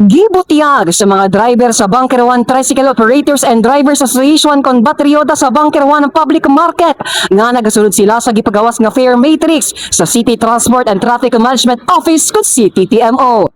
Gibutyag sa mga driver sa Bunker 1 Tricycle Operators and Drivers Association kon Batrioda sa Bunker 1 Public Market nga nagasunod sila sa gipagawas nga fare matrix sa City Transport and Traffic Management Office kon CTTMO.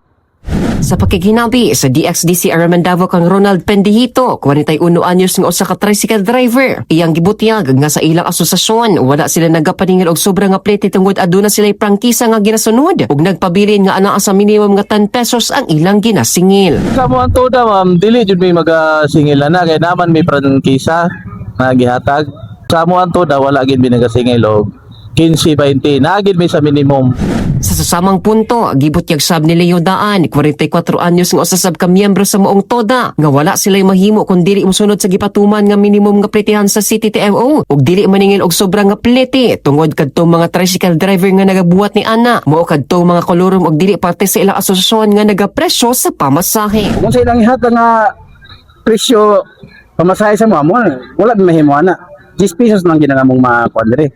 Sa pakighinabi sa DXDC Araman Davao kang Ronald Pendihito, 41 anyos nga usa ka tricycle driver. Iyang gibutyag nga sa ilang asosasyon, wala sila nagapaningil og sobra nga plete tungod aduna sila prangkisa nga ginasunod ug nagpabilin nga anaa sa minimum nga 10 pesos ang ilang ginasingil. Sa mo ang toda, ma'am, dili jud may magasingil na kay naman may prangkisa na gihatag. Sa mo ang toda, wala gid mi nagasingil og 15 20 naa gid mi sa minimum. Sa susamang punto, gibutyag sab ni Leo Daan, 44 anyos nga usa sab ka miyembro sa maong toda, nga wala sila'y mahimo kung dili mosunod sa gipatuman nga minimum nga pletihan sa CTTMO ug dili maningil og sobra nga plete tungod kadtong mga tricycle driver nga nagabuhat ni ana mao kadtong mga kolorum og dili parte sa ilang asosasyon nga nagapresyo sa pamasahe. Kung sa ilang ihatag nga presyo pamasahe sa mo, wala mahimo ana. 10 pesos lang ginangamong makakuan diri.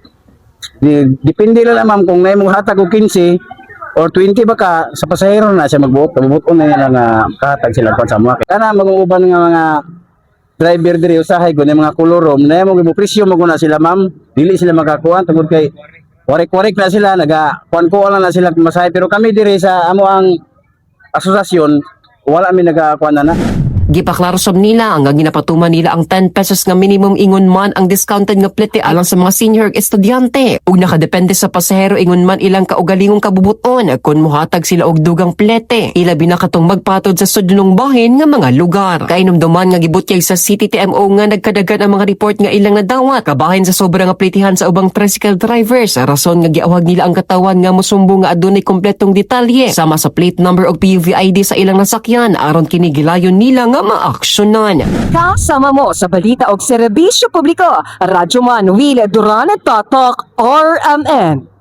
Depende lang ma'am kung naay mong hatag og 15 or 20 ba ka sa pasahero na siya magbuot, mabuot na nila nga kahatag sila kuan sa mo. Kana mga uban nga mga driver diri usahay gud mga kolorum na mo mo presyo mo na sila, ma'am, dili sila makakuan tungod kay warik-warik na sila, naga kuan kuan lang na sila pamasahe, pero kami diri sa amo ang asosasyon, wala mi nagakuan na na. Gipaklaro sab nila nga ginapatuman nila ang 10 pesos nga minimum ingon man ang discounted nga plete alang sa mga senior ug estudyante ug nakadepende sa pasahero ingon man ilang kaugalingong kabubuton kung mohatag sila og dugang plete, ilabi na katong magpatod sa sudlong bahin nga mga lugar. Kainumduman nga gibutyag sa CTTMO nga nagkadagan ang mga report nga ilang nadawat kabahin sa sobra nga pletihan sa ubang tricycle drivers, rason nga giawhag nila ang katawan nga mosumbong nga adunay kompletong detalye sama sa plate number ug PUV ID sa ilang nasakyan aron kini gilayon nila nga maaksyonan. Kasama mo sa balita og serbisyo publiko, Radyo Man Will Duran, Tatak RMN.